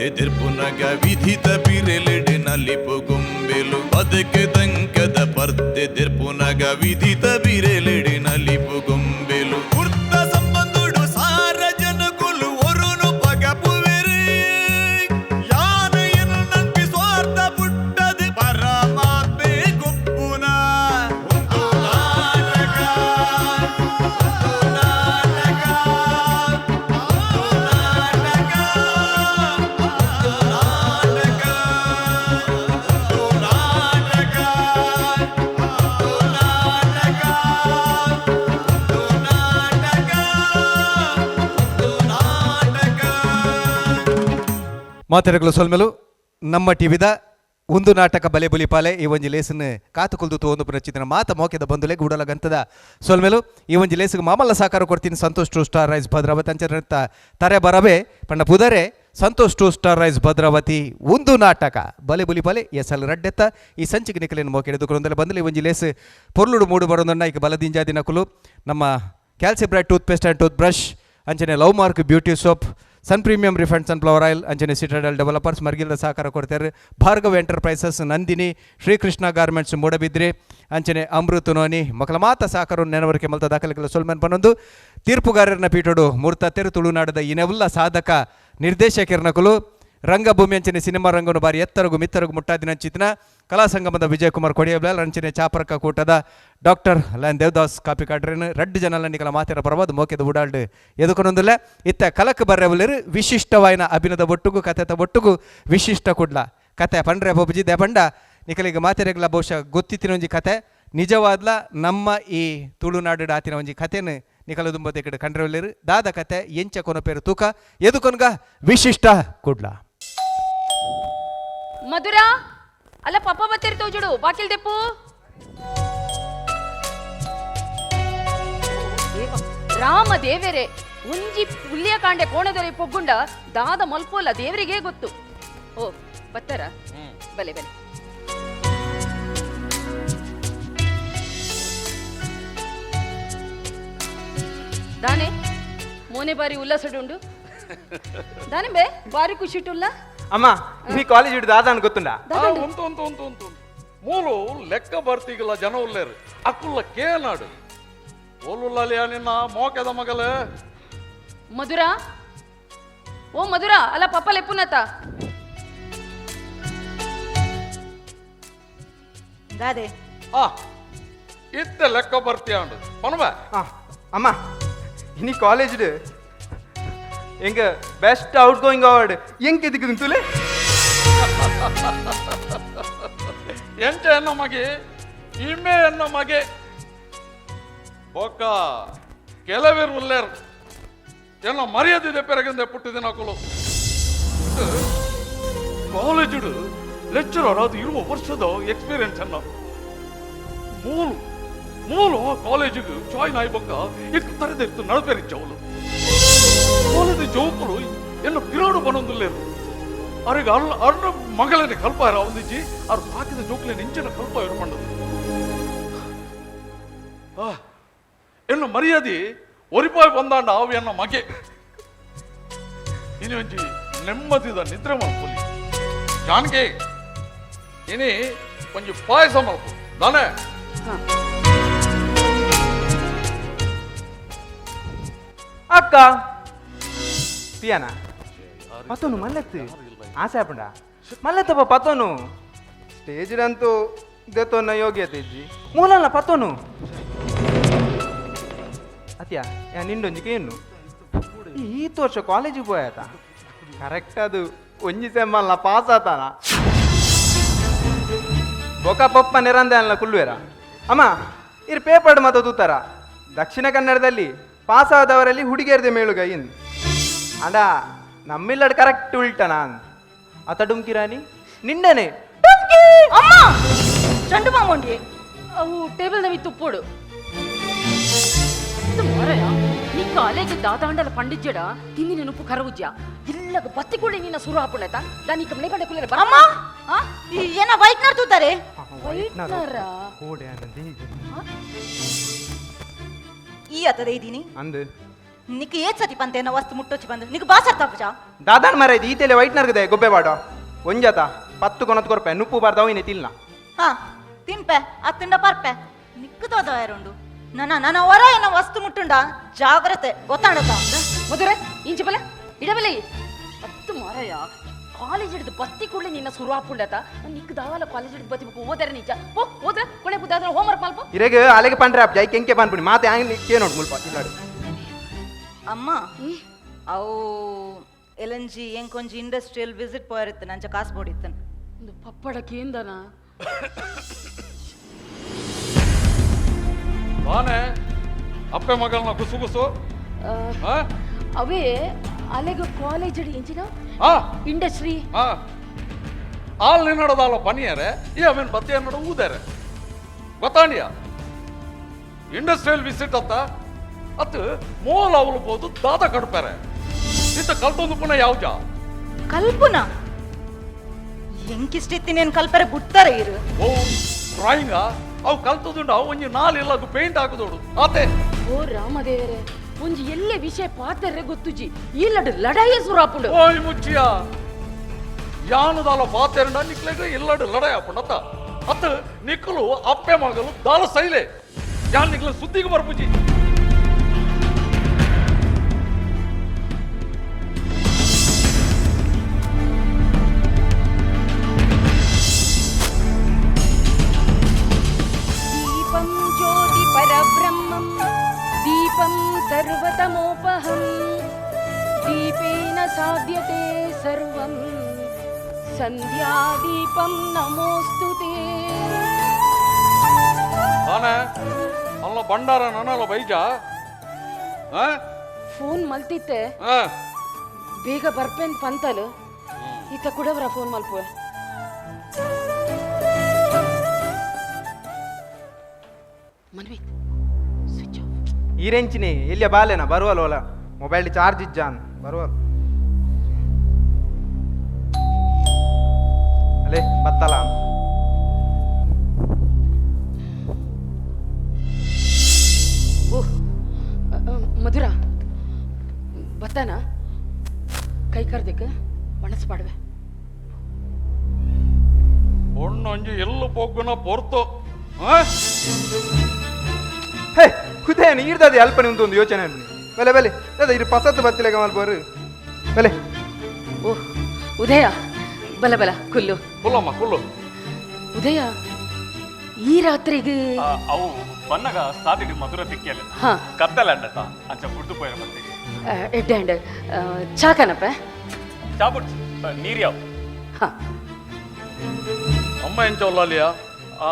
ಪರ್ದೆ ತಿರ್ಪುನಗ ವಿಧಿತ ಬಿರೆಲೆಡೆ ನಲಿಪು ಗೊಂಬೆಲು. ಬದುಕು ದಂಕದ ಪರ್ದೆ ತಿರ್ಪುನಗ ವಿಧಿತ ಬಿರೆಲೆಡೆ ನಲಿಪು ಗೊಂಬೆಲು. ಕುರ್ತ ಸಂಬಂಧುಡು ಸಾರ ಜನಕುಲು ಒರುನು ಪಗಪುವೆರು. ಯಾನ ಎನ್ನಂಪಿ ಸ್ವಾರ್ಥ ಪುಟ್ಟದು ಪರಮಾತ್ಮೆ ಗುಪ್ಪುನ. ಒಂದು ನಾಟಕ, ಒಂದು ನಾಟಕ, ಒಂದು ನಾಟಕ, ಒಂದು ನಾಟಕ, ಒಂದು ನಾಟಕ, ಒಂದು ನಾಟಕ, ಒಂದು ನಾಟಕ, ಒಂದು ನಾಟಕ. ಮಾತೆರೆಗಳು ಸೊಲ್ಮೆಲು. ನಮ್ಮ ಟಿವಿದ ಒಂದು ನಾಟಕ ಬಲೆ ಬುಲಿಪಾಲೆ ಈ ಒಂಜಿ ಲೇಸನ್ ಕಾತು ಕುಲ್ದು ತೋಂದು ಪ್ರಚಿತನ ಮಾತ ಮೋಕೆದ ಬಂಧುಲೆ ಗೂಡಲ ಗಂತದ ಸೊಲ್ಮೆಲು. ಈ ಒಂಜಿ ಲೇಸ್ಗೆ ಮಾಮಲ್ಲ ಸಾಕಾರ ಕೊಡ್ತೀನಿ Santosh two star rice Bhadravathi ಅಂಚನೆ ತರೆ ಬರಬೆ ಪಂಡ ಪುದರೆ Santosh two star rice Bhadravathi. ಒಂದು ನಾಟಕ ಬಲೆ ಬುಲಿಪಾಲೆ ಎಸ್ ಎಲ್ ರಡ್ಡೆತ್ತ ಈ ಸಂಚಿಕೆ ನಿಕಲೇನು ಮೋಕೆ ಎದುಕೊಂದಲೆ ಬಂದಲೆ ಈ ಒಂಜಿ ಲೇಸ್ ಪೊರ್ಲುಡು ಮೂಡು ಬರೋದನ್ನ ಈಗ ಬಲದಿಂಜಾದಿ ನಕುಲು ನಮ್ಮ Calcibright tooth paste and tooth brush ಅಂಚನೆ love mark beauty soap, Sun premium refined sunflower oil ಅಂಚನೆ ಸಿಟಾಡೆಲ್ ಡೆವಲಪರ್ಸ್ ಮರ್ಗಿಲ್ದ ಸಹಕಾರ ಕೊಡ್ತಾರೆ. ಭಾರ್ಗವ್ ಎಂಟರ್ಪ್ರೈಸಸ್, ನಂದಿನಿ, ಶ್ರೀಕೃಷ್ಣ ಗಾರ್ಮೆಂಟ್ಸ್ ಮೂಡಬಿದ್ರಿ ಅಂಚನೆ ಅಮೃತ ನೋನಿ ಮಕ್ಕಳ ಮಾತ ಸಹಕಾರ ನೆನವರಿಕೆ ಮಲ್ತ ದಾಖಲೆಗಳ ಸೊಲ್ಮೆನ್ ಪನ್ನೊಂದು. ತೀರ್ಪುಗಾರರನ್ನ ಪೀಠೋಡು ಮೂರ್ತತೆರು ತುಳುನಾಡದ ಇನೆಲ್ಲ ಸಾಧಕ ನಿರ್ದೇಶಕರನಕುಲು ರಂಗಭೂಮಿ ಅಂಚನೆ ಸಿನಿಮಾ ರಂಗನು ಬಾರಿ ಎತ್ತರಗು ಮಿತ್ತರಗು ಮುಟ್ಟಾದಿನ ಚಿತ್ನ ಕಲಾ ಸಂಗಮದ ವಿಜಯಕುಮಾರ್ ಕೊಡಿಯಬ್ಲಾಲ್ ಅಂಚನೆ ಚಾಪರ್ಕ ಕೂಟದ ಡಾಕ್ಟರ್ ಲಯನ್ ದೇವದಾಸ್ ಕಾಪಿ ಕಾಡ್ರೇನು ರಡ್ಡು ಜನ ನಿಕಲ ಮಾತಿರ ಪರವಾದ ಮೋಕೆದ ಉಡಾಲ್ಡ್ ಎದುಕೊನೊಂದುಲ್ಲ. ಇತ್ತ ಕಲಕ್ ಬರ್ರೆವಲೇರು ವಿಶಿಷ್ಟವಾಯಿನ ಅಭಿನದ ಒಟ್ಟುಗು ಕಥೆತ ಒಟ್ಟುಗು ವಿಶಿಷ್ಟ ಕುಡ್ಲ ಕತೆ ಪಂಡ್ರೆ ಬೊಬ್ಬುಜಿ ದೇಪಂಡ ನಿಕಲಿಗೆ ಮಾತೆರೆಗ್ಲ ಬಹುಶಃ ಗೊತ್ತಿತ್ತಿನ ಒಂಜಿ ಕತೆ ನಿಜವಾದ್ಲ ನಮ್ಮ ಈ ತುಳುನಾಡು ಆತಿನ ಒಂಜಿ ಕತೆನು ನಿಕಲ ದುಂಬದ ಕಡೆ ಕಂಡ್ರೆವಲೇರು. ದಾದ ಕತೆ, ಎಂಚ ಕೊನಪೇರು ತೂಕ ಎದುಕೊನ್ಗ ವಿಶಿಷ್ಟ ಕುಡ್ಲ. ಮಧುರಾ, ಅಲ್ಲ ಪಪ್ಪ ಬತ್ತೀರಿ ತೋಜುಡು ಬಾಕಿಲ್ ದೆಪ್ಪು. ದೇವ ರಾಮ ದೇವರೇ, ಒಂಜಿ ಪುಲ್ಯ ಕಾಂಡೆ ಕೋಣೆದೊರೆ ಪೊಗ್ಗುಂಡ ದಾದ ಮಲ್ಪೋಲ ದೇವರಿಗೆ ಗೊತ್ತು. ಓ ಬತ್ತಾರ, ಬಲೆ ಬಲೆ. ದಾನೆ ಮೋನೆ ಬಾರಿ ಉಲ್ಲಾಸಡುಂಡು ದಾನೆ ಬೇ ಬಾರಿ ಖುಷಿಟುಲ್ಲ. ಅಮ್ಮ, ನೀ ಕಾಲೇಜ್ ಹಿಡಿದು ದಾದಾನ್ ಗೊತ್ತುಂಡ? ಉಂಟು ಉಂಟು ಉಂಟು ಉಂಟು. ಮೂಲು ಲೆಕ್ಕ ಬರ್ತಿಗಲ್ಲ ಜನ ಉಲ್ಲೇರು ಅಕ್ಕುಲ್ಲ ಕೇನಾಡು ಓಲುಲ್ಲಾಲಿಯ ನಿನ್ನ ಮೋಕೆದ ಮಗಲ. ಮಧುರಾ, ಓ ಮಧುರಾ, ಅಲ್ಲ ಪಪ್ಪ ಲೆಪ್ಪುನತ. ದಾದೆ? ಆ ಇತ್ತೆ ಲೆಕ್ಕ ಬರ್ತೀಯಾಂಡು ಪನ್ಬ. ಅಮ್ಮ, ಇನಿ ಕಾಲೇಜ್ ಎಂಗ ಬೆಸ್ಟ್ ಔಟ್ ಗೋಯಿಂಗ್ ಅವಾರ್ಡ್ ಎಂಕ್ ಎದಕ್ಕೆ ತುಲೆ? ಎಂಚ ಎನ್ನ ಮಗೆ ಇಮ್ಮೆ ಎನ್ನ ಮಗೆ ಬೊಕ್ಕ ಕೆಲವೇರು ಉಲ್ಲೇರು ಎನ್ನ ಮರ್ಯಾದೆ ಪೆರಗಂದೆ ಪುಟ್ಟಿದಿನ ಕುಲು. ಕಾಲೇಜುಡು ಲೆಕ್ಚರರ್ ಅದು ಇರುವ ವರ್ಷದ ಎಕ್ಸ್ಪೀರಿಯನ್ಸ್ ಅನ್ನ ಮೂಲು ಮೂಲು ಕಾಲೇಜಿಗೆ ಜಾಯ್ನ್ ಆಯ್ಬೊಕ್ಕ ಇಕ್ಕು ತರದಿತ್ತು ನಡಪೇರಿಚ್ಚವಳು. ಕಾಲೇಜ್ ಜೋಕುಲು ಎನ್ನ ಪಿರಾಡು ಬನೊಂದುಲ್ಲೇರು. ಅರೆಗೆ ಅರ್ನ ಅರ್ನ ಮಗಳನೆ ಕಲ್ಪಾರ ಒಂದಿಜ್ಜಿ ಅವ್ರು ಹಾಕಿದ ಜೋಕ್ಲೆ ನಿಂಚಿನ ಕಲ್ಪ ಪಂಡದು. ಎನ್ನ ಮರ್ಯಾದೆ ಒರಿಪಾಯ್ ಬಂದಾಂಡ ಅವು ಎನ್ನ ಮಗೆ. ಇನಿ ಒಂಜಿ ನೆಮ್ಮದಿದ ನಿದ್ರೆ ಮಲ್ಪುಲಿ ಜಾನಕಿ. ಇನಿ ಒಂಜಿ ಪಾಯಸ ಮಲ್ಪು ದಾನೆ. ಅಕ್ಕ ಪಿಯಾನ ಪತೋನು ಮಲ್ಲತ್ತು ಆಸೆ ಆಪುಂಡ ಮಲ್ಲತ್ತಪ್ಪ ಪತೋನು ಸ್ಟೇಜ್ ಅಂತೂ ದೆತ್ತೊನ್ನ ಯೋಗ್ಯತೆ ಇಜ್ಜಿ ಮೂಲಲ್ಲ ಪತೋನು ಅತ್ಯಾ ಯಾ ನಿಂಡೊಂಜಿ ಕೇನು. ಈತ್ ವರ್ಷ ಕಾಲೇಜಿಗೆ ಪೋಯಾತ ಕರೆಕ್ಟ್ ಅದು ಒಂಜಿ ಸೆಮ್ಮಲ್ಲ ಪಾಸ್ ಆತಾನ ಬೊಕ ಪಪ್ಪ ನಿರಂದ ಅಲ್ಲ ಕುಲ್ಲುವೆರ. ಅಮ್ಮ, ಇರ್ ಪೇಪರ್ ಮಾತ ತೂತಾರ ದಕ್ಷಿಣ ಕನ್ನಡದಲ್ಲಿ ಪಾಸ್ ಆದವರಲ್ಲಿ ಹುಡುಗಿಯರ್ದೆ ಮೇಳುಗೈ ಇಂದ್ ಅಂಡ ನಮ್ಮಿಲ್ಲಡ್ ಕರೆಕ್ಟ್ ಉಲ್ಟನ ಅತ ಡುಮ್ಕಿ ರಾಣಿ ನಿಂಡನೆ. ಅಮ್ಮ, ಚಂಡು ಮಾಮುಂಡಿ. ಅವು ಟೇಬಲ್ ನವಿ ತುಪ್ಪೋಡು. ಇದು ಮಾರಾಯ, ನೀ ಕಾಲೇಜ್ ದಾದಾಂಡಲ ಪಂಡಿಜ್ಜಡ ತಿಂದಿನ ನುಪ್ಪು ಕರವುಜ್ಯ ಇಲ್ಲಗ ಬತ್ತಿಕೊಳ್ಳಿ ನಿನ್ನ ಸುರು ಹಾಪುಣತ ದಾನಿ ಕಮ್ಮನೆ ಬಂಡೆ ಕುಲ್ಲರೆ. ಅಮ್ಮ, ಈ ಏನ ವೈಟ್ನರ್ ತೂತಾರೆ? ವೈಟ್ನರ? ಕೋಡೆ ಆನಂದ. ಈ ಅತದೆ ಇದೀನಿ. ಅಂದು. ನಿಕ್ ಏತ್ ಸತಿ ಪಂತೇನ ವಸ್ತು ಮುಟ್ಟೊಚ್ಚಿ ಬಂದು ನಿಕ್ ಬಾಸರ್ ತಪ್ಪುಜಾ. ದಾದಾನ್ ಮರ ಇದು ಈತೆಲೆ ವೈಟ್ನರ್ಗದೆ ಗೊಬ್ಬೆ ಬಾಡೋ ಒಂಜಾತ ಪತ್ತು ಕೊನತ್ ಕೊರ್ಪೆ ನುಪ್ಪು ಬಾರ್ದವು ಇನೆ ತಿಲ್ಲ. ಹಾ ತಿನ್ಪೆ ಅತ್ತುಂಡ ಪರ್ಪೆ ನಿಕ್ಕು ತೋದ ಉಂಡು ನನ ನನ ಹೊರ ಏನ ವಸ್ತು ಮುಟ್ಟುಂಡ ಜಾಗ್ರತೆ ಗೊತ್ತಾಡತ. ಮಧುರ ಇಂಚಿ ಬಲ ಇಡಬಲೆ ಅತ್ತು ಮಾರಾಯ ಕಾಲೇಜ್ ಹಿಡಿದು ಬತ್ತಿ ಕೂಡಲೇ ನಿನ್ನ ಸುರು ಹಾಪುಂಡತ ನಿಕ್ ದಾವಲ ಕಾಲೇಜ್ ಹಿಡಿದು ಬತ್ತಿ ಬೇಕು ಓದಾರ ನಿಜ ಪೋ ಹೋದ್ರ ಕೊನೆ ಬುದ್ದಾದ್ರೆ ಹೋಮ್ವರ್ಕ್ ಮಲ್ಪ. ಇರೆಗ್ ಅಲೆಗೆ ಪಂಡ್ರೆ ಅಪ್ ಜೈ ಕೆಂಕೆ ಪನ್ಪುನಿ ಮಾತೆ ಹ್ಯಾಂಗ್ ಕೇ ನೋಡು ಮುಲ್ಪ ಇಲ್ಲಾಡು. ಅಮ್ಮ ಅವು ಎಲಂಜಿ ಎಂಕೊಂಜಿ ಇಂಡಸ್ಟ್ರಿಯಲ್ ವಿಸಿಟ್ ಪೋಯಿರುತ್ತೆ ನಂಚ ಕಾಸು ಬೋಡಿತ್ತನ್. ಒಂದು ಪಪ್ಪಡ ಕೇಂದನ. ತಾನೇ ಅಪ್ಪೆ ಮಗಳನ್ನ ಗುಸು ಗುಸು ಆ? ಅವೇ ಅಲೆಗ ಕಾಲೇಜ್ ಇಂಚಿನ ಆ ಇಂಡಸ್ಟ್ರಿ. ಆ ಆಲ್ ನಿನ್ನಡದಾಲ ಪನಿಯರೆ ಈ ಅವೇನು ಬತ್ತಿ ಅನ್ನೋಡ ಊದಾರೆ ಗೊತ್ತಾಂಡಿಯ ಇಂಡಸ್ಟ್ರಿಯಲ್ ವಿಸಿಟ್ ಅತ್ತ ಅತ್ತು ಮೋಲ್ ಅವಲು ಬೋದು ದಾದ ಕಡ್ಪಾರೆ ಇತ್ತ ಕಲ್ತೊಂದು ಪುನಃ ಯಾವ್ಜ. ಕಲ್ಪುನ ಎಂಕಿಷ್ಟಿತ್ತಿನೇನು ಕಲ್ಪರೆ ಬಿಡ್ತಾರೆ ಇರು. ಓ ಡ್ರಾಯಿಂಗ ಅವು ಕಲ್ತದುಂಡು ಅವು ಒಂಜಿ ನಾಲ್ ಇಲ್ಲ ಪೇಂಟ್ ಹಾಕುದೋಡು ಆತೆ. ಓ ರಾಮದೇವರೇ ಒಂಜಿ ಎಲ್ಲೆ ವಿಷಯ ಪಾತೆರ್ರೆ ಗೊತ್ತುಜಿ ಈ ಲಡು ಲಡಾಯಿ ಸುರಾಪುಂಡು. ಓಯ್ ಮುಚ್ಚಿಯ ಯಾನುದಾಲ ಪಾತೆರಂಡ ನಿಕ್ಲೆಗ್ ಇಲ್ಲಡು ಲಡಾಯ ಅಪ್ಪುಂಡತ್ತ ಅತ್ತ ನಿಕ್ಕಲು ಅಪ್ಪೆ ಮಗಲು ದಾಲ ಸೈಲೆ ಯಾನ್ ನಿಕ್ಲ ಸುದ್ದಿಗೆ ಬರ್ಪುಜಿ. ದೀಪಂ ಜ್ಯೋತಿ ಪರಬ್ರಹ್ಮಂ ದೀಪಂ ಸರ್ವತಮೋಪಹಂ ದೀಪೇನ ಸಾಧ್ಯತೆ ಸರ್ವಂ ಸಂಧ್ಯಾ ದೀಪಂ ನಮೋಸ್ತುತೇ. ತಾನೇ ಅಲ್ಲ ಭಂಡಾರ ನನ್ನಲ್ಲ ಬೈಜ ಆ? ಫೋನ್ ಮಲ್ತಿತ್ತೆ. ಆ. ಬೇಗ ಬರ್ಪೇನ್ ಪಂತಲು ಈತ ಕುಡವರ ಫೋನ್ ಮಲ್ಪುವೆ. Manvith switch off. ಈರೆಂಚಿನಿ ಎಲ್ಲಿಯ ಬಾಲೆನಾ ಬರುವಲ್ಲ ಓಲ ಮೊಬೈಲ್ ಚಾರ್ಜ್ ಇಜ್ಜಾನ್ ಬರುವಲ್ಲ ಅಲೇ ಬತ್ತಲ. ಓಹ್ ಮಧುರ ಬತ್ತಾನ ಕೈ ಕರ್ದಿಕ್ಕ ಒಣಸ್ ಪಾಡುವೆ. ಪೊಣ್ಣೊಂಜಿ ಎಲ್ಲು ಪೊಗ್ಗುನ ಪೊರ್ತು ಆ? ಹೇ ಕುದೇನು ಈರ್ದದೆ ಅಲ್ಪ ನಿಮ್ದು ಒಂದು ಯೋಚನೆ ಅನ್ಬಿಡಿ ಬೆಲೆ ಬೆಲೆ ಅದ ಇರು ಪಸತ್ತು ಬತ್ತಿಲ್ಲ ಮಲ್ಬೋರು ಬೆಲೆ. ಓಹ್ ಉದಯ ಬಲ ಬಲ ಕುಲ್ಲು. ಕುಲ್ಲಮ್ಮ ಕುಲ್ಲು. ಉದಯ ಈ ರಾತ್ರಿಗೆ ಅವು ಬನ್ನಗ ಸಾದಿಡು ಮಧುರ ತಿಕ್ಕಿಯಲ್ಲ. ಹಾ. ಕತ್ತಲ ಅಂಡತ ಅಂಚ ಬುಡ್ದು ಪೋಯರ ಮತ್ತೆ. ಎಡ್ಡೆ ಅಂಡ್ ಚಾಕನಪ್ಪ. ಚಾಬುಡ್ಚಿ ನೀರ್ ಯಾವ. ಹಾ. ಅಮ್ಮ ಎಂಚ ಒಲ್ಲಾಲಿಯಾ? ಆ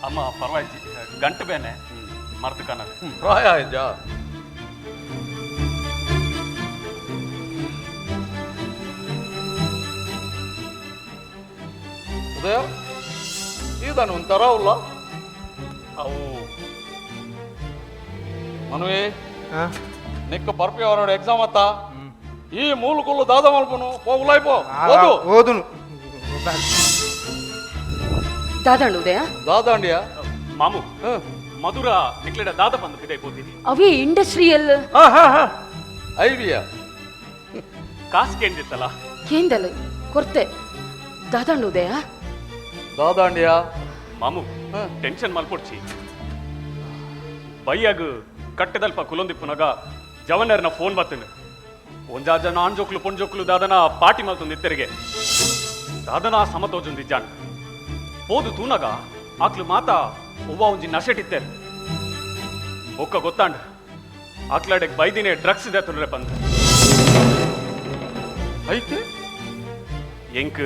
ಅಮ್ಮ ಪರವಾಯ್ಚಿ ಗಂಟು ಬೇನೆ ಮರ್ದು ಕನವೆ. ಪ್ರಾಯ ಆಯ್ತಾ? ಉದಯ ಈದಾನು ಒಂಥರ ಉಲ್ಲ. ಅವು ಮನುವೆ ಹಾ ನಿಕ್ಕ ಬರ್ಪಿ ಅವರೋಡ ಎಕ್ಸಾಮ್ ಅತ್ತ ಈ ಮೂಲಕುಲ್ಲು ದಾದ ಮಲ್ಪನು ಪೋ ಉಲಾಯ್ ಪೋ ಓದು. ಓದುನು. ದಾದಾಂಡು ಉದಯ. ದಾದಾಂಡಿಯ. ಮಾಮು ಮಧುರ ನಿಕ್ಲೆಡ ದಾದ ಬಂದು ಬಿದೈ ಪೋತೀನಿ. ಅವೇ ಇಂಡಸ್ಟ್ರಿಯಲ್. ಹಾ ಹಾ ಹಾ ಐವಿಯ. ಕಾಸು ಕೇಂದಿತ್ತಲ್ಲ. ಕೇಂದಲ್ ಕೊರ್ತೆ ದಾದಾಂಡು ಉದಯ. ದಾದಾಂಡಿಯ. ಮಾಮು ಟೆನ್ಷನ್ ಮಲ್ಪೊಡ್ಚಿ ಬೈಯಾಗ ಕಟ್ಟದಲ್ಪ ಕುಲೊಂದಿಪ್ಪುನಗ ಜವನರ್ನ ಫೋನ್ ಬತ್ತಂಡು ಒಂಜಾ ಜನ ಆಣ್ಜೋಕ್ಲು ಪೊಣ್ಜೋಕ್ಲು ದಾದನ ಪಾರ್ಟಿ ಮಲ್ತೊಂದು ಇತ್ತೆರಿಗೆ ದಾದನ ಸಮತೋಜೊಂದು ಇಜ್ಜಾಂಡ್ ಪೋದು ತೂನಗ ಆಕ್ಲು ಮಾತಾ ಒವ್ವ ಒಂಜಿ ನಶೆಟಿತ್ತೇರು ಬೊಕ್ಕ ಗೊತ್ತಾಂಡ್ ಆಕ್ಲಾಡೆಗ್ ಬೈದಿನೇ ಡ್ರಗ್ಸ್ ಇದೆ ತುರ್ರೆ ಬಂದು ಐತೆ. ಎಂಕ್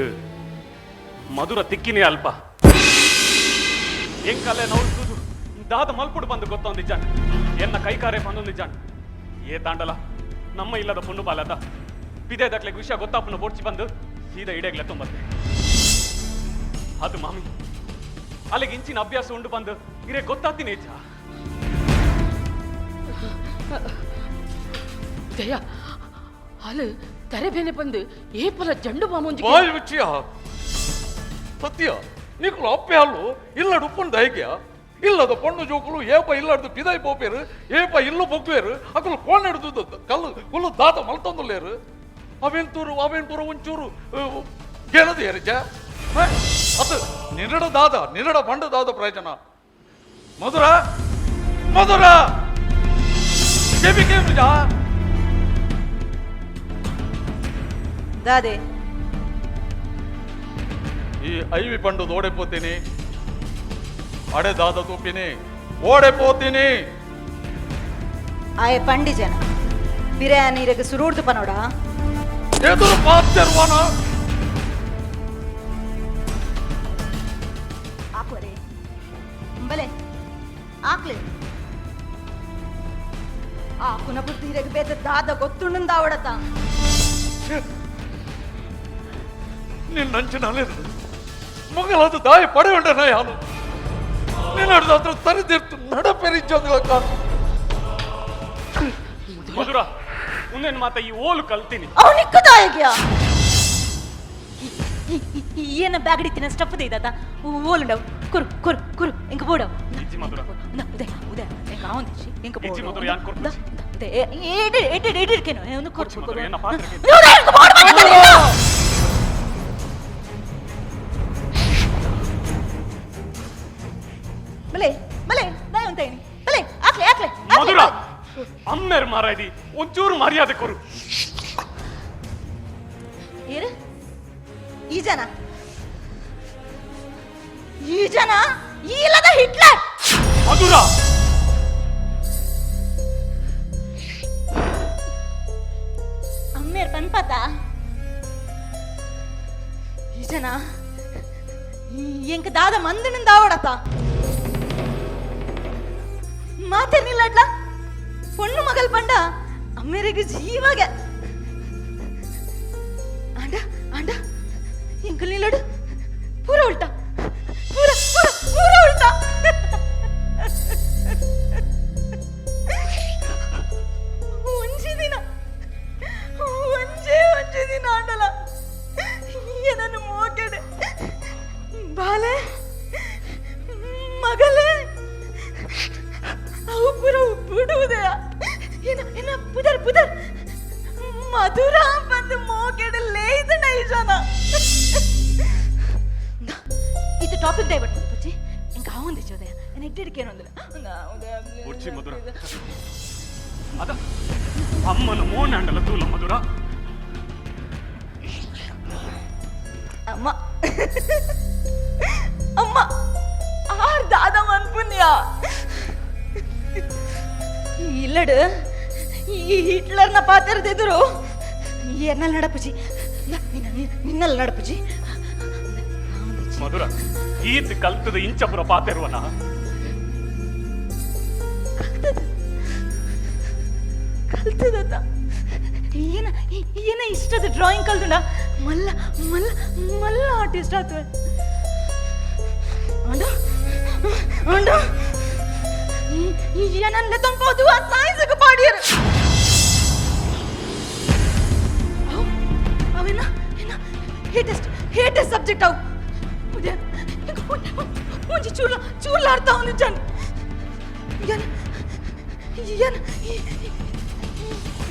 ಮಧುರ ತಿಕ್ಕಿನೇ ಅಲ್ಪ ಎಂಕಲೆ ನೋವು ತೂದು ದಾದ ಮಲ್ಪುಡು ಬಂದು ಗೊತ್ತೊಂದಿಜ್ಜಾಂಡ್ ಎನ್ನ ಕೈಕಾರೆ ಬಂದೊಂದಿಜ್ಜಾಂಡ್ ಏ ತಾಂಡಲ ನಮ್ಮ ಇಲ್ಲದ ಪುಣ್ಣು ಬಾಲದ ಪಿದೆ ದಕ್ಲೆಗ್ ವಿಷಯ ಗೊತ್ತಾಪುನ ಬೋಡ್ಚಿ ಬಂದು ಸೀದಾ ಇಡೆಗ್ಲೆ ತುಂಬತ್ತೆ ಅದು ಮಾಮಿ ಅಲ್ಲಿಗೆ ಇಂಚಿನ ಅಭ್ಯಾಸ ಉಂಡು ಬಂದು ಇರೇ ಗೊತ್ತಾತೀನಿ ಇಜ್ಜ. ಉದಯ ಅಲ್ಲ ತರೆ ಬೇನೆ ಬಂದು ಏಪಲ ಜಂಡು ಮಾಮುಂಜಿ. ಬಾಯ್ ಮುಚ್ಚಿಯ ಸತ್ಯ ನಿಕ್ಲು ಅಪ್ಪೆ ಅಲ್ಲು ಇಲ್ಲ ಉಪ್ಪುಂಡು ದೈಕ್ಯ ಇಲ್ಲದ ಪೊಣ್ಣು ಜೋಕುಲು ಏಪ ಇಲ್ಲಡ್ದು ಪಿದೈ ಪೋಪೇರು ಏಪ ಇಲ್ಲು ಬೊಗ್ವೇರು ಅಕುಲು ಕೋಣ ಹಿಡ್ದು ಕಲ್ಲು ಕುಲ್ಲು ದಾತ ಮಲ್ತೊಂದುಲ್ಲೇರು ಅವೇನ್ ತೂರು ಅವೇನ್ ಪೂರ ಒಂಚೂರು ಗೆಳದು ಏರಿಜ ಅದು ನಿನ್ನಡ ದಾದ ನಿನ್ನಡ ಬಂಡ ದಾದ ಪ್ರಯೋಜನ ಮಧುರ ಮಧುರ ಕೆಬಿ ಕೇಮಿಜಾ ದಾದೆ ಈ ಐವಿ ಪಂಡು ಓಡೆ ಪೋತೀನಿ ಅಡೆ ದಾದ ತೂಪಿನಿ ಓಡೆ ಪೋತೀನಿ ಆಯೆ ಪಂಡಿ ಜನ ಬಿರಿಯಾನಿ ಇರಗ ಸುರೂಡ್ದು ಪನೋಡ ಎದುರು ಪಾತ್ಯರ್ವಾನ ಆಕೋರೆ ಬಲೆ ಆಕ್ಲೆ ಆ ಕುನಪುರ್ತಿ ಹಿರಗ ಬೇತ ದಾದ ಗೊತ್ತುಂಡಾವಡತ ನಿನ್ನಂಚಿನ ಮಗಲಾದ ದಾಯಿ ಪಡೆಯುಂಡನ ಯಾನು ನಿನ್ನ ಹತ್ರ ತರಿದಿರ್ತು ನಡಪೆರಿಜ್ಜಂದು ಮಧುರ ಉಂದೇನು ಮಾತ ಈ ಓಲು ಕಲ್ತೀನಿ ಅವನಿಕ್ಕ ದಾಯಗ್ಯಾ ಏನ ಬ್ಯಾಗಡಿತಿನ ಸ್ಟಫ್ ಇದಾತ ಓಲುಂಡವು ಕುರು ಕುರು ಕುರು ಇಂಕ ಬೋಡವು ಇಜ್ಜಿ ಮಧುರ. ಉದಯ ಉದಯ ಎಂಕ ಆವಂದಿಚ್ಚಿ ಎಂಕ ಇಜ್ಜಿ ಮಧುರ, ಯಾನ್ ಕೊರ್ಪುಜಿ. ಎಡಿಡ್ಕೇನು ಒಂದು ಕೊರು ಕೊರ್ಚಿ ಮಧುರ, ಏನ ಪಾತ್ರೆಗೆ. ಉದಯ ಇಂಕ ಬೋಡು ಬಂದ ಬಲೆ ಬಲೆ ದಾಯ ಅಂತ ಬಲೆ ಆಕ್ಲೆ ಆಕ್ಲೆ ಮಧುರ ಅಮ್ಮೇರ್ ಮಾರಾಯ್ದಿ ಒಂಚೂರು ಮರ್ಯಾದೆ ಕೊರು ಏರು ಈ ಜನ ಈ ಜನ ಇಲ್ಲದ ಹಿಟ್ಲರ್ ಮಧುರ ಅಮ್ಮೇರ್ ಪನ್ಪತ ಈ ಜನ ಎಂಕ ದಾದ ಮಂದನಿಂದ ಆವಡತ ಮಾತೇನಿಲ್ಲಡ್ಲ ಪೊಣ್ಣು ಮಗಲ್ ಪಂಡ ಅಮ್ಮೇರಿಗೆ ಜೀವಾಗ ಆಂಡ ಆಂಡ ಎಂಕಲ್ ನಿಲ್ಲಡು ಪೂರ ಉಲ್ಟಾ ಪೂರ ಪೂರ ಪೂರ ಉಲ್ಟಾ ಒಂಜಿ ದಿನ ಒಂಜೇ ಒಂಜಿ ದಿನ ಆಂಡಲ ಏನನ್ನು ಮೋಕೆಡೆ ಬಾಲೆ ಮಗಲೇ ಅವು ಪೂರ ಬಿಡುವುದಯ ಏನ ಏನ ಪುದರ್ ಪುದರ್ ಮಧುರ ಬಂದು ಮೋಕೆಡೆ ಲೇಯ್ದಣ ಈ ಜನ ಇದು ಟಾಪಿಕ್ ಡೈವರ್ಟ್ ಮಾಡಿ ಪುಚ್ಚಿ ಇಂಕ ಅವಂದಿ ಚೋದಯ ನಾನು ಎಡ್ಡಿಡ್ಕೇನೊಂದಿಲ್ಲ ಬುಡ್ಚಿ ಮಧುರ ಅದ ಅಮ್ಮನ ಮೋನಾಂಡಲ ತೂಲ ಮಧುರ ಅಮ್ಮ ಅಮ್ಮ ಆರ್ ದಾದ ಮನ್ಪುಣ್ಯ ಇಲ್ಲಡು ಈ ಹಿಟ್ಲರ್ನ ಪಾತ್ರದಿದ್ರು ಎನ್ನಲ್ಲಿ ನಡಪುಜಿ ನಿನ್ನಲ್ಲಿ ನಡಪುಜಿ ಮಧುರ ಈತ್ ಕಲ್ತದ ಇಂಚಪುರ ಪಾತೆರುವನ ಕಲ್ತದ ಕಲ್ತದತ್ತ ಏನ ಏನ ಇಷ್ಟದ ಡ್ರಾಯಿಂಗ್ ಕಲ್ದುಂಡ ಮಲ್ಲ ಮಲ್ಲ ಮಲ್ಲ ಆರ್ಟಿಸ್ಟ್ ಆತವೆ ಅಂಡ ಅಂಡ ಏನನ್ನ ತಂಪೋದು ಆ ಸೈನ್ಸ್ಗೆ ಪಾಡಿಯರು ಅವೇನ ಏನ ಹೇಟೆಸ್ಟ್ ಹೇಟೆಸ್ಟ್ ಸಬ್ಜೆಕ್ಟ್ ಅವು ಒಂಜಿ ಚೂರ್ಲ ಚೂರ್ಲಾಡ್ತಾ ಅವನು ಜನ್ ಏನ್ ಏನ್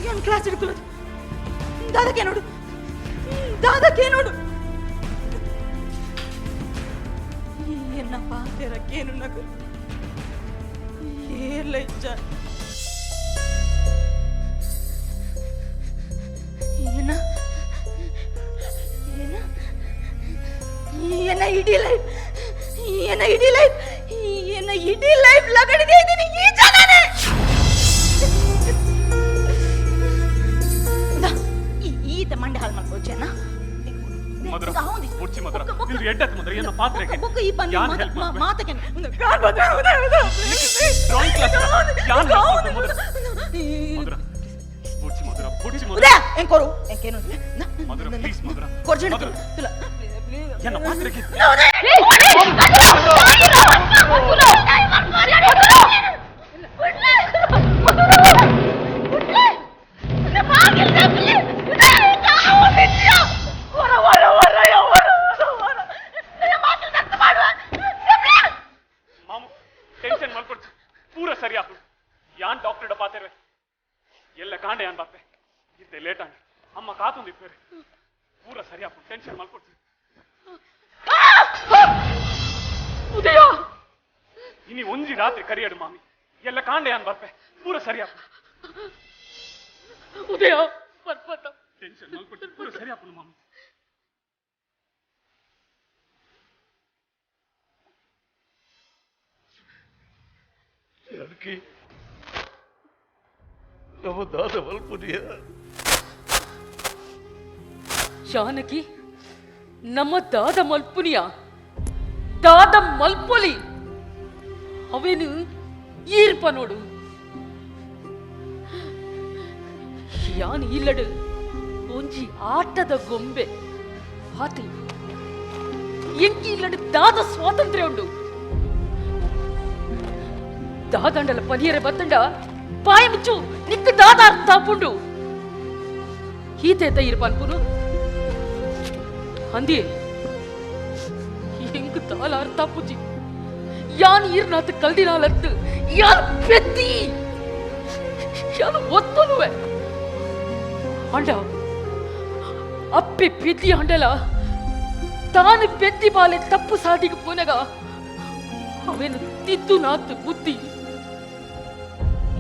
ಏನ್ ಕ್ಲಾಸ್ ಹಿಡ್ಕೊಳ್ಳೋದು ದಾದಕ್ಕೆ ನೋಡು ದಾದಕ್ಕೆ ನೋಡು ಎನ್ನ ಪಾತೆರಕ್ಕೇನು ನಗು ಏರ್ಲ ಇಚ್ಚ ಏನ ಏನ ಏನ ಇಡೀ ಲೈಫ್ ಏನ ಇಡೀ ಲೈಫ್ ಏನ ಇಡೀ ಲೈಫ್ ಲಗಡಿದೆ ಇದ್ದೀನಿ ಈ ಜನನೇ ಈತ ಮಂಡೆ ಹಾಳು ಮಾಡ್ಕೋ ಜನ ಮಧುರ ಬುಡ್ಚಿ ಮಧುರ ಇದು ಎಡ್ಡತ್ ಮಧುರ ಏನ ಪಾತ್ರೆಗೆ ಯಾನ್ ಹೆಲ್ಪ್ ಮಾಡ್ಬೇಕು ಡ್ರಾಯಿಂಗ್ ಕ್ಲಾಸ್ ಯಾನ್ ಹೆಲ್ಪ್ ಮಾಡ್ಬೇಕು ಮಧುರ ಮಧುರ ಬುಡ್ಚಿ ಮಧುರ ಬುಡ್ಚಿ ಮಧುರ ಮಧುರ ಪ್ಲೀಸ್ ಮಧುರ ಮಧುರ ಎನ್ನ ಪಾತ್ರೆಗೆ ಮಾಮು ಎಲ್ಲ ಕಾಂಡೆ ಅನ್ ಬಾಪೆ ಇತ್ತೆ ಲೇಟ್ ಆಂಡ್ ಅಮ್ಮ ಕಾತೊಂದಿಪ್ಪೇರು ಪೂರ ಸರಿಯಾಪು ಟೆನ್ಷನ್ ಮಲ್ಕೊಡ್ತು ಉದಯ ಇನಿ ಒಂಜಿ ರಾತ್ರಿ ಕರಿಯಡು ಮಾಮಿ ಎಲ್ಲ ಕಾಂಡೆ ಅನ್ ಬರ್ಪೆ ಪೂರ ಸರಿಯಾಪು ಉದಯ ಬರ್ಪತ ಟೆನ್ಷನ್ ಮಲ್ಕೊಡ್ತು ಪೂರ ಸರಿಯಾಪು ಮಾಮಿ ಜಾನಕಿ ನಮ್ಮ ದಾದ ಮಲ್ಪುನಿಯ ಜಾನಕಿ ನಮ್ಮ ದಾದ ಮಲ್ಪುನಿಯ ದಾದ ಮಲ್ಪೊಲಿ ಅವೇನು ಈರ್ಪ ನೋಡು ಯಾನ್ ಇಲ್ಲಡು ಒಂಜಿ ಆಟದ ಗೊಂಬೆ ಆತೆ ಎಂಕಿ ಇಲ್ಲಡು ದಾದ ಸ್ವಾತಂತ್ರ್ಯ ಉಂಡು ದಾದಂಡಲ ಪನಿಯರೆ ಬತ್ತಂಡ ಬಾಯಿ ಮುಚ್ಚು ನಿಕ್ಕು ದಾದ ಅರ್ಥ ಆಪುಂಡು ಈತೇತ ಇರ್ಪ ಅನ್ಪುನು ಅಂದಿ ಎಂಕ್ ದಾಲ ಅರ್ಥ ಪುಜಿ ಯಾನ್ ಈರ್ನಾತ್ ಕಲ್ದಿನಾಲತ್ತು ಯಾನ್ ಪೆದ್ದಿ ಯಾನ್ ಒತ್ತೊನುವೆ ಅಂಡ ಅಪ್ಪೆ ಪೆದ್ದಿ ಅಂಡಲ ತಾನು ಪೆದ್ದಿ ಬಾಲೆ ತಪ್ಪು ಸಾದಿಗೆ ಪೋನಗ ಅವೇನು ತಿದ್ದು ನಾತು ಬುದ್ಧಿ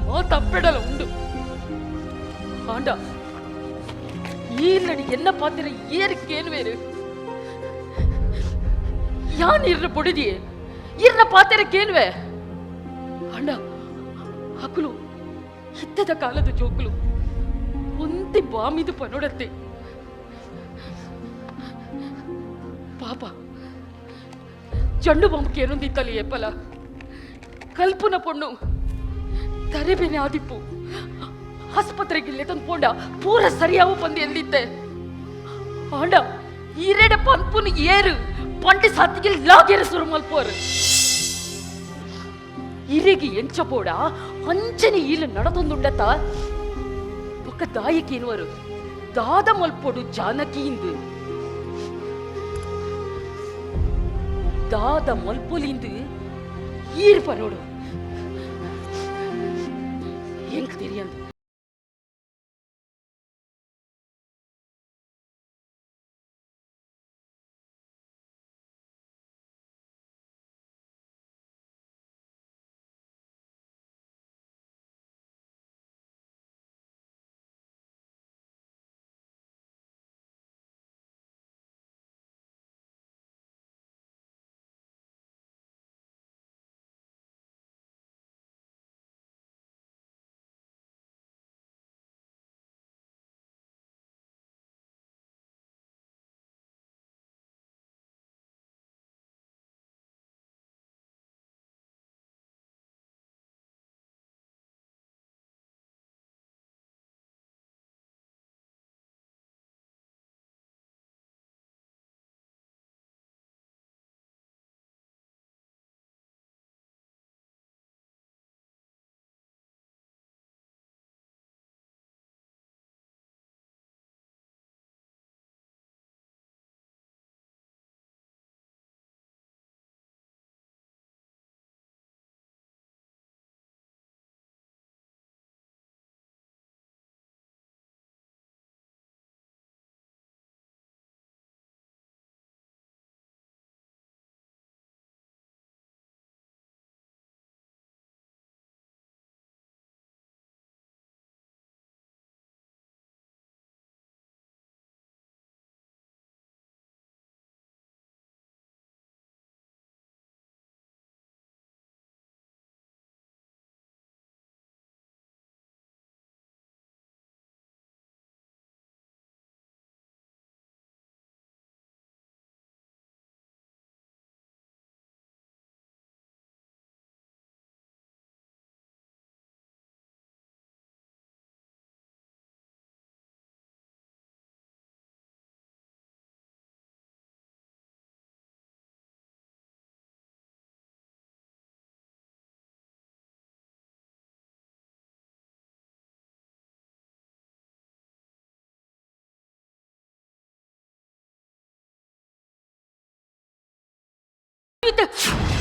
ಮಾತ ಅಪ್ಪೆಡಲ ಉಂಡು ಆಂಡ ಈರ್ನಡಿ ಎನ್ನ ಪಾತ್ರ ಏರು ಯಾನ್ ಇರ್ನ ಪೊಡಿದಿ ಇರ್ನ ಪಾತ್ರ ಕೇನ್ವೆ ಅಣ್ಣ ಅಕುಲು ಇತ್ತದ ಕಾಲದ ಜೋಕುಲು ಒಂತೆ ಬಾಮಿದು ಪನೊಡತ್ತೆ ಪಾಪ ಜಂಡು ಬಾಂಬ್ ಕೇನೊಂದಿತ್ತಲ್ಲಿ ಏಪಲ ಕಲ್ಪನ ಪೊಣ್ಣು ತರೆಬೇನೆ ಆದಿಪ್ಪು ಆಸ್ಪತ್ರೆಗೆ ತಂದು ಪೋಂಡ ಪೂರ ಸರಿಯಾವು ಬಂದು ಎಲ್ಲಿತ್ತೆ ಆಂಡ ಈರೆಡ ಪನ್ಪುನ ಏರು ಪಂಡಿ ಸಾತಿಗೆ ಲಾಗೇರ ಸುರು ಮಲ್ಪೋರು ಇರೆಗೆ ಎಂಚ ಪೋಡ ಅಂಚನೆ ಈಲು ನಡತೊಂದುಂಡತ ಬೊಕ್ಕ ದಾಯಕೇನುವರು ದಾದ ಮಲ್ಪೊಡು ಜಾನಕಿಯಿಂದು ದಾದ ಮಲ್ಪೊಲಿಂದು ಈರ್ ಪನೋಡು ಎಂಕ್ தெரியாது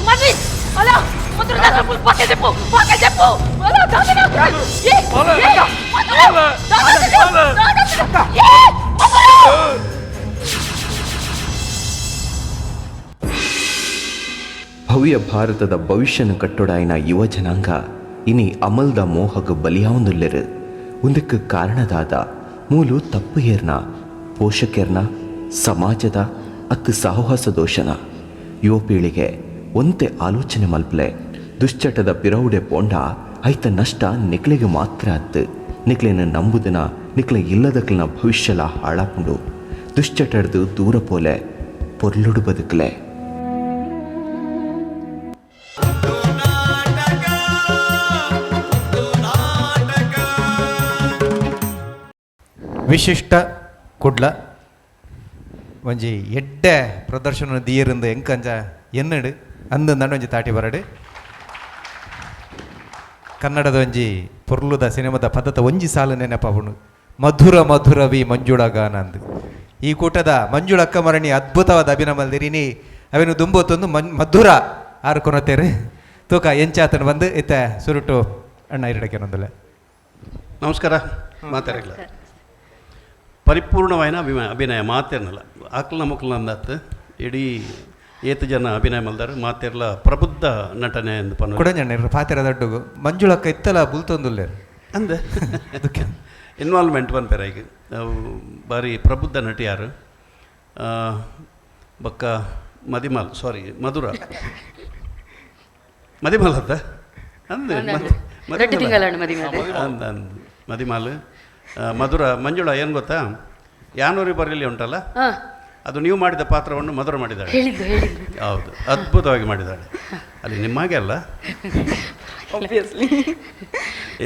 ಮನ್ವಿ ಅಲ್ಲ ಮೊದಲು ಪಾಕೆ చెప్పು ಪಾಕೆ చెప్పು ಅಲ್ಲ ದಾದನ ಏ ಮಾಲೆ ಏ, ಮಧುರ! ಮಾಲೆ ಮಾಲೆ ಏ, ಮಧುರ! ಭವ್ಯ ಭಾರತದ ಭವಿಷ್ಯನ ಕಟ್ಟೊಡಾಯಿನ ಯುವ ಜನಾಂಗ ಇನಿ ಅಮಲ್ದ ಮೋಹಗ ಬಲಿಯಾವೊಂದುಲ್ಲೆರು. ಉಂದಕ್ಕೆ ಕಾರಣದಾದ ಮೂಲು ತಪ್ಪು ಏರ್ನ, ಪೋಷಕೆರ್ನ, ಸಮಾಜದ ಅತ್ತು ಸಾಹಸ ದೋಷನ. ಯುವ ಪೀಳಿಗೆ ಒಂತೆ ಆಲೋಚನೆ ಮಲ್ಪಲೆ. ದುಶ್ಚಟದ ಪಿರವುಡೆ ಪೋಂಡ ಐತ ನಷ್ಟ ನಿಕ್ಲೆಗೆ ಮಾತ್ರ ಅತ್ತು, ನಿಕ್ಲೆನ ನಂಬುದನ ನಿಕ್ಲೆ ಇಲ್ಲದಕ್ಲಿನ ಭವಿಷ್ಯಲ ಹಾಳಾಪುಂಡು. ದುಶ್ಚಟಡ್ದು ದೂರ ಪೋಲೆ, ಪೊರ್ಲುಡು ಬದುಕಲೆ. ವಿಶಿಷ್ಟ ಕುಡ್ಲ ಒಂಜಿ ಎಡ್ಡೆ ಪ್ರದರ್ಶನ ದಿಯರಿಂದ ಎಂಕಂಜ ಎನ್ನಡು ಅಂದು ಒಂಜಿ ತಾಟಿ ಬರಡು. ಕನ್ನಡದ ಒಂಜಿ ಪೊರ್ಲುದ ಸಿನಿಮಾದ ಪದದ ಒಂಜಿ ಸಾಲು ನೆನಪಾಪುಂಡು, ಮಧುರ ಮಧುರವಿ ಮಂಜುಳ ಗಾನ ಅಂದು. ಈ ಕೂಟದ ಮಂಜುಳ ಅಕ್ಕಮರಣಿ ಅದ್ಭುತವಾದ ಅಭಿನಮಲ್ದಿರಿನಿ ಅವೇನು ದುಂಬೋತೊಂದು ಮಧುರ ಆರು ಕೊನತೇರು ತೂಕ ಎಂಚಾತನ ಬಂದು ಇತ್ತ ಸುರುಟು ಅಣ್ಣ ಇರಡಕ್ಕೆ. ನಮಸ್ಕಾರ. ಮಾತಾಡಿಲ್ಲ, ಪರಿಪೂರ್ಣವಾಯಿನ ಅಭಿನಯ ಮಾತೇರ್ನಲ್ಲ. ಆಕ್ಲನ ಮುಕ್ಲನ ಅಂದತ್ತು ಇಡೀ ಏತು ಜನ ಅಭಿನಯ ಮಲ್ದಾರು ಮಾತೇರ್ಲ ಪ್ರಬುದ್ಧ ನಟನೆ ಎಂದು ಪನ್ನು. ಕುಡಂಜಣ್ಣ ಪಾತೆರ ದಡ್ಡುಗು ಮಂಜುಳಕ್ಕ ಇತ್ತಲ ಬುಲ್ತೊಂದುಲ್ಲೇರು. ಅಂದ ಇನ್ವಾಲ್ವ್ಮೆಂಟ್ ಪನ್ಪೆರ ಈಗ ಅವು ಭಾರಿ ಪ್ರಬುದ್ಧ ನಟಿಯಾರು. ಬೊಕ್ಕ ಮದಿಮಾಲ್, ಸಾರಿ ಮಧುರ, ಮದಿಮಾಲ್ ಅತ್ತ ಅಂದ್. ರಡ್ಡು ತಿಂಗಳಾಂಡ್ ಮದಿಮಾಲ್. ಅಂದ್ ಅಂದ್ ಮದಿಮಾಲ್. ಮಧುರ ಮಂಜುಳಾ ಏನು ಗೊತ್ತಾ, ಯಾನೂರಿ ಬರಲಿ ಉಂಟಲ್ಲ, ಅದು ನೀವು ಮಾಡಿದ ಪಾತ್ರವನ್ನು ಮಧುರ ಮಾಡಿದ್ದಾಳೆ. ಹೇಳಿದ್ದು ಹೇಳಿದ್ದು. ಹೌದು, ಅದ್ಭುತವಾಗಿ ಮಾಡಿದ್ದಾಳೆ. ಅಲ್ಲಿ ನಿಮ್ಮಾಗೆ ಅಲ್ಲ. ಆಬ್ವಿಯಸ್ಲಿ.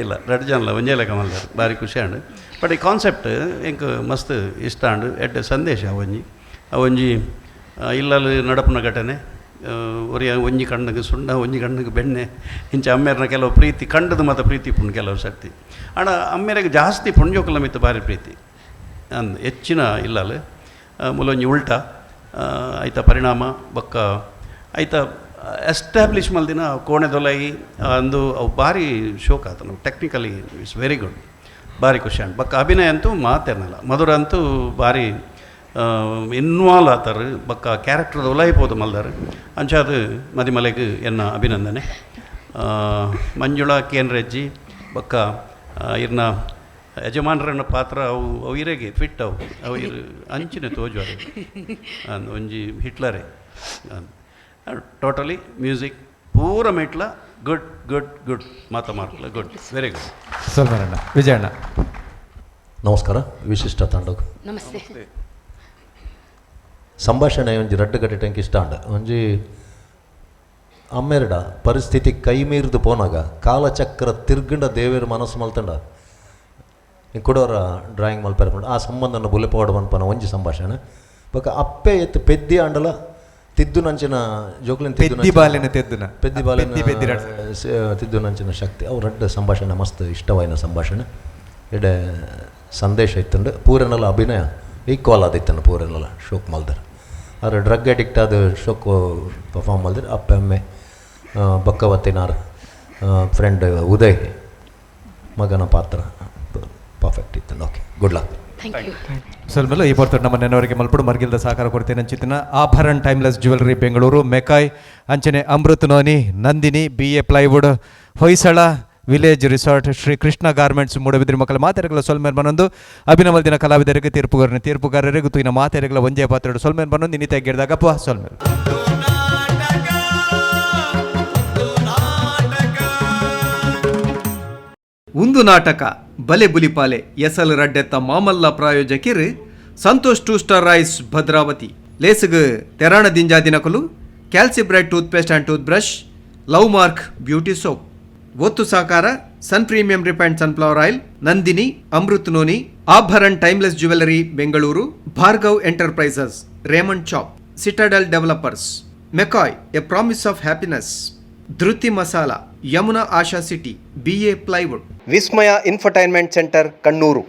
ಇಲ್ಲ, ರಡ್ಡು ಜನಲ ಒಂಜೇ ಲೆಕ್ಕ ಮಲ್ದಾರ್, ಭಾರಿ ಖುಷಿ ಆಂಡ್. ಬಟ್ ಈ ಕಾನ್ಸೆಪ್ಟ್ ಎಂಕ್ ಮಸ್ತ್ ಇಷ್ಟ ಆಂಡ್. ಎಡ್ಡೆ ಸಂದೇಶ ಒಂಜಿ, ಒಂಜಿ ಇಲ್ಲಲ್ಲಿ ನಡಪುನ ಘಟನೆ. ಒರಿಯ ಒಂಜಿ ಕಣ್ಣಿಗೆ ಸುಣ್ಣ, ಒಂಜಿ ಕಣ್ಣಿಗೆ ಬೆಣ್ಣೆ, ಇಂಚ ಅಮ್ಮೇರ್ನ ಕೆಲವು ಪ್ರೀತಿ ಕಂಡದ ಮತ ಪ್ರೀತಿ ಪುಣ್ ಕೆಲವು ಸರ್ತಿ. ಆಂಡ ಅಮ್ಮೇರಿಗೆ ಜಾಸ್ತಿ ಪುಣ್ಯೋಕುಲ ಮಿತ್ತ ಭಾರಿ ಪ್ರೀತಿ ಅಂದ್ ಹೆಚ್ಚಿನ ಇಲ್ಲಲ್ ಮೂಲೊಂಜಿ ಉಲ್ಟ ಐತ ಪರಿಣಾಮ. ಬೊಕ್ಕ ಐತ ಎಸ್ಟಾಬ್ಲಿಷ್ ಮಲ್ದಿನ ಕೋಣೆದೊಲೈ ಅಂದು ಅವು ಭಾರಿ ಶೋಕ್ ಆತನು. Technically it's very good, ಭಾರಿ ಖುಷಿ ಆಂಡ್. ಬೊಕ್ಕ ಅಭಿನಯ ಅಂತೂ ಮಾತೇನಲ್ಲ, ಮಧುರ ಅಂತೂ ಭಾರಿ ಇನ್ವಾಲ್ವ್ ಆತಾರ. ಬೊಕ್ಕ ಕ್ಯಾರೆಕ್ಟರ್ ಉಲಾಯಿ ಪೋದು ಮಲ್ದಾರ್. ಅಂಚಾದ ಮದಿಮಲೆಗ್ ಎನ್ನ ಅಭಿನಂದನೆ. ಮಂಜುಳಾ ಕೇನ್ ರೆಜ್ಜಿ ಬೊಕ್ಕ ಇರ್ನ ಯಜಮಾನರನ್ನ ಪಾತ್ರ ಅವು ಅವು ಇರೆಗೆ ಫಿಟ್, ಅವು ಅವು ಇರು ಅಂಚಿನ ತೋಜು ಅಂದ್ ಒಂಜಿ ಹಿಟ್ಲರೇ. ಟೋಟಲಿ ಮ್ಯೂಸಿಕ್ ಪೂರ ಮೆಟ್ಲ good good good ಮಾತ ಮಾರ್ಕಲ good, very good. ಸಲ್ಮಾನಣ್ಣ, ವಿಜಯಣ್ಣ. ನಮಸ್ಕಾರ ವಿಶಿಷ್ಟ ತಂಡಗ್. ನಮಸ್ತೆ. ಸಂಭಾಷಣೆ ಒಂಜಿ ರಡ್ಡು ಗಂಟೆ ಟೆಂಕ್ ಇಷ್ಟ ಅಂಡ. ಒಂಜಿ ಅಮ್ಮೆರಡ ಪರಿಸ್ಥಿತಿ ಕೈ ಮೀರ್ದು ಪೋನಾಗ ಕಾಲಚಕ್ರ ತಿರ್ಗಂಡ ದೇವೇರು ಮನಸ್ಸು ಮಲ್ತಂಡ ಕುಡೋರ ಡ್ರಾಯಿಂಗ್ ಮಲ್ಪೆರ ಪಂಡ ಆ ಸಂಬಂಧನ ಬುಲೆಪೋಡ ಪನ್ಪನ ಒಂಜಿ ಸಂಭಾಷಣೆ. ಬೊಕ ಅಪ್ಪೆ ಎತ್ತು ಪೆದ್ದಿ ಆಂಡಲ ತಿದ್ದು ನಂಚಿನ ಜೋಕ್ಲಿನ ತಿದ್ದು ಪೆದ್ದಿ ಬಾಲೆನ ತೆದ್ದುನ. ಪೆದ್ದಿ ಬಾಲೆನ ಪೆದ್ದಿ ಪೆದ್ದಿ ರಡ್ಡ್. ತಿದ್ದು ನಂಚಿನ ಶಕ್ತಿ ಅವು. ರಡ್ಡ್ ಸಂಭಾಷಣೆ ಮಸ್ತ್ ಇಷ್ಟವಾಯಿನ ಸಂಭಾಷಣೆ, ಎಡೆ ಸಂದೇಶ ಇತ್ತಂಡು. ಪೂರನೆಲ್ಲ ಅಭಿನಯ ಈಕ್ವಲ್ ಆದಿತ್ತಂಡು, ಪೂರನೆಲ್ಲ ಶೋಕ್ ಮಲ್ದರ್. ಆದ್ರೆ ಡ್ರಗ್ ಅಡಿಕ್ಟ್ ಆದ ಶೋಕ್ ಪರ್ಫಾರ್ಮ್ ಮಲ್ದರ್. ಅಪ್ಪೆ ಅಮ್ಮೆ ಬಕ್ಕವತ್ತಿನಾರ್ ಫ್ರೆಂಡ್ ಉದಯ್ ಮಗನ ಪಾತ್ರ ಪರ್ಫೆಕ್ಟ್ ಇತ್ತು. Okay, good luck. Thank you. ಸಲ್ಮೇಲೆ ಈ ಪೊರ್ತು ನಮ್ಮ ನೆನವರಿಗೆ ಮಲ್ಪಡು ಮರ್ಗಿಲ್ದ ಸಹಕಾರ ಕೊಡ್ತೇನೆ ಅಂಚಿತ್ತಿನ ಆಭರಣ್ ಟೈಮ್ಲೆಸ್ ಜ್ಯುವೆಲರಿ ಬೆಂಗಳೂರು, ಮೆಕಾಯ್, ಅಂಚನೆ Amrit noni, Nandini, BA plywood, Hoysala village resort, Shri Krishna garments Moodbidri ಮಕ್ಕಳ ಮಾತೆರೆಗಳ ಸೊಲ್ಮೇನ್ ಬನ್ನೊಂದು ಅಭಿನವ ದಿನ ಕಲಾವಿದರಿಗೆ ತೀರ್ಪುಗಾರನ ತೀರ್ಪುಗಾರರಿಗೆ ತುಯಿನ ಮಾತೆರೆಗಳ ಒಂಜೇ ಪಾತ್ರ ಸೊಲ್ಮೇನ್ ಬನ್ನೊಂದು ಇನ್ನಿತ ಗಿಡ್ದಾಗಪ್ಪ ಸೊಲ್ಮೇಲ್. ಒಂದು ನಾಟಕ ಬಲೆ ಬುಲಿಪಾಲೆ ಎಸಲ್ ರಡ್ಡೆತ್ತ ಮಾಮಲ್ಲ ಪ್ರಾಯೋಜಕಿರ್ Santosh two star rice Bhadravati, ಲೇಸುಗು ತೆರಾಣ ದಿಂಜಾ ದಿನಕಲು Calcibright toothpaste and tooth brush, love mark beauty soap. ಒತ್ತು ಸಾಕಾರ Sun premium refined sunflower oil, Nandini, Amrit noni, Abharan timeless jewellery Bengaluru, Bhargav enterprises, Raymond chop, citadel developers, McCoy a promise of happiness, Dhriti masala, Yamuna Asha city, BA plywood. Vismaya infotainment centre Kannur.